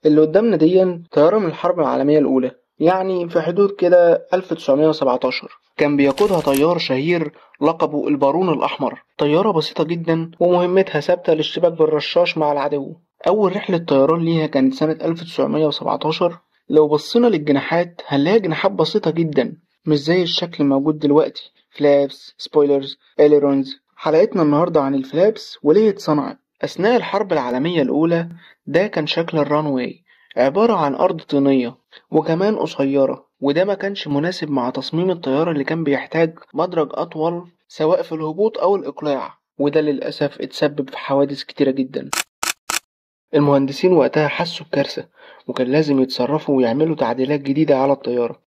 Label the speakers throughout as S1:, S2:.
S1: اللي قدامنا دي طيارة من الحرب العالمية الأولى، يعني في حدود كده 1917. كان بيقودها طيار شهير لقبه البارون الأحمر. طيارة بسيطة جدا ومهمتها ثابتة، الاشتباك بالرشاش مع العدو. أول رحلة طيران ليها كانت سنة 1917. لو بصينا للجناحات هنلاقي جناحات بسيطة جدا، مش زي الشكل الموجود دلوقتي، flaps، spoilers، ailerons. حلقتنا النهاردة عن ال flaps وليه اتصنعت. أثناء الحرب العالمية الأولى ده كان شكل ال runway، عبارة عن أرض طينية وكمان قصيرة، وده ما كانش مناسب مع تصميم الطيارة اللي كان بيحتاج مدرج أطول سواء في الهبوط أو الإقلاع، وده للأسف اتسبب في حوادث كتيرة جدا. المهندسين وقتها حسوا بكارثة وكان لازم يتصرفوا ويعملوا تعديلات جديدة على الطيارة.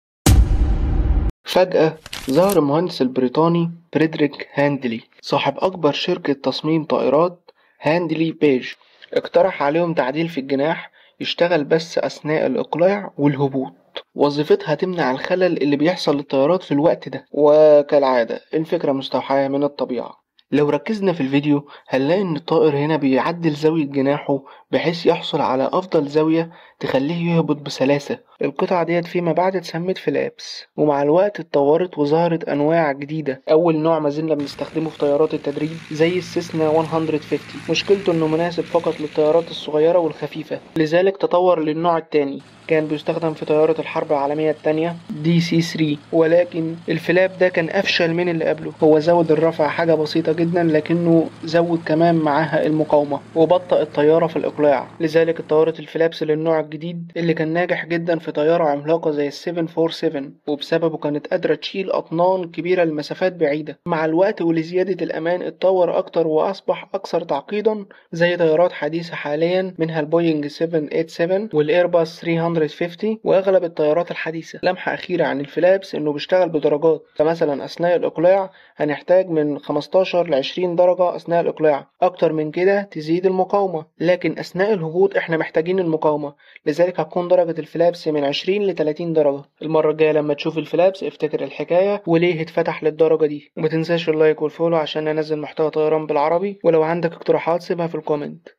S1: فجأة ظهر المهندس البريطاني فريدريك هاندلي، صاحب أكبر شركة تصميم طائرات هاندلي بيج. اقترح عليهم تعديل في الجناح يشتغل بس أثناء الإقلاع والهبوط، وظيفتها تمنع الخلل اللي بيحصل للطيارات في الوقت ده. وكالعادة الفكرة مستوحاة من الطبيعة. لو ركزنا في الفيديو هنلاقي ان الطائر هنا بيعدل زاوية جناحه بحيث يحصل على افضل زاوية تخليه يهبط بسلاسة. القطعة ديت فيما بعد اتسمت flaps، ومع الوقت اتطورت وظهرت انواع جديدة. اول نوع ما زلنا بنستخدمه في طيارات التدريب زي السيسنا 150، مشكلته انه مناسب فقط للطيارات الصغيرة والخفيفة، لذلك تطور للنوع التاني كان بيستخدم في طيارة الحرب العالمية التانية DC 3، ولكن ال flap ده كان افشل من اللي قبله. هو زود الرفع حاجة بسيطة جدا، لكنه زود كمان معاها المقاومة وبطأ الطيارة في الإقلاع. لذلك اتطورت ال flaps للنوع الجديد اللي كان ناجح جدا في طيارة عملاقة زي ال 747، وبسببه كانت قادرة تشيل أطنان كبيرة لمسافات بعيدة. مع الوقت ولزيادة الأمان اتطور أكتر وأصبح أكثر تعقيدا زي طيارات حديثة حاليا، منها البوينج 787 والإيرباص 350 وأغلب الطيارات الحديثة. لمحة أخيرة عن ال flaps إنه بيشتغل بدرجات، فمثلا أثناء الإقلاع هنحتاج من 15 ل 20 درجة أثناء الإقلاع، أكتر من كده تزيد المقاومة، لكن أثناء الهبوط إحنا محتاجين المقاومة، لذلك هتكون درجة ال flaps من 20 ل 30 درجة. المرة الجاية لما تشوف ال flaps افتكر الحكاية وليه اتفتح للدرجة دي، وما تنساش ال like وال follow عشان ننزل محتوى طيران بالعربي، ولو عندك اقتراحات سيبها في ال comment.